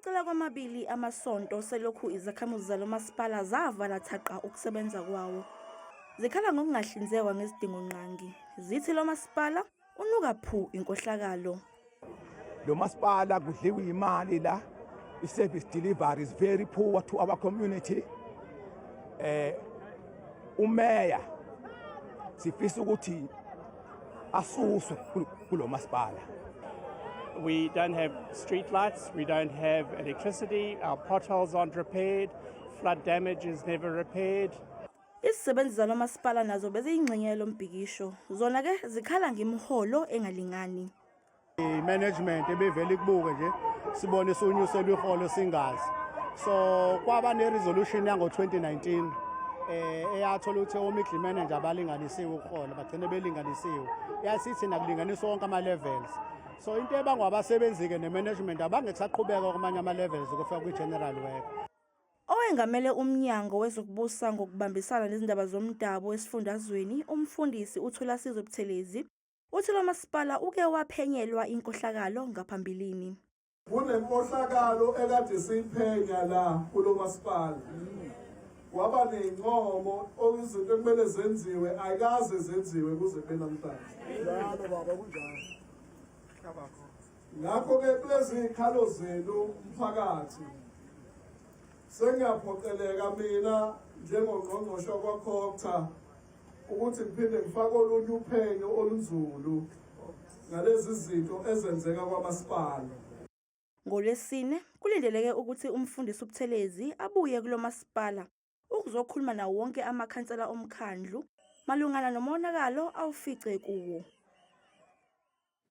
Asecela kwamabili amasonto selokhu izakhamuzi zalo masipala zavala thaqa ukusebenza kwawo. Zikhala ngokungahlinzekwa ngezidingongqangi. Zithi lo masipala unuka phu inkohlakalo. Lo masipala kudliwa imali la. I-service delivery is very poor to our community. Umeya sifisa ukuthi asuswe kulo masipala. We don't have street lights, we don't have electricity, our potholes aren't repaired, flood damage is never repaired. Izisebenzi zalo masipala nazo beziyingxenye yalo mbhikisho. Zona ke zikhala ngemiholo engalingani. I-management ebevele ikubuke nje, sibone sunyuselwa iholo singazi. So kwaba ne-resolution yango-2019 eyathola ukuthi o-middle manager abalinganisiwe ukuhola, bagcine belinganisiwe. Yasithi nakulinganiswa wonke ama-levels. So into ebangwa abasebenzi-ke ne-management abangeke kusaqhubeka kwamanye ama-levels ukufika kwi-general work. Owengamele umnyango wezokubusa ngokubambisana nezindaba zomdabu esifundazweni, umfundisi uThulasizwe Buthelezi, uthi lo masipala uke waphenyelwa inkohlakalo ngaphambilini. Kunenkohlakalo ekade siyiphenya la kulo masipala. Waba ney'ncomo okuyizinto ekumele zenziwe, ayikaze zenziwe kuze kube namhlanje. Njalo baba, kunjalo. Ngakho-ke kulezi y'khalo zenu mphakathi, sengiyaphoqeleka mina njengongqongqoshe wakwaCogta ukuthi ngiphinde ngifake olunye uphenyo olunzulu ngalezi zinto ezenzeka kwamasipala. NgoLwesine kulindeleke ukuthi umfundisi uButhelezi abuye kulo masipala ukuzokhuluma nawo wonke amakhansela omkhandlu malungana nomonakalo awufice kuwo.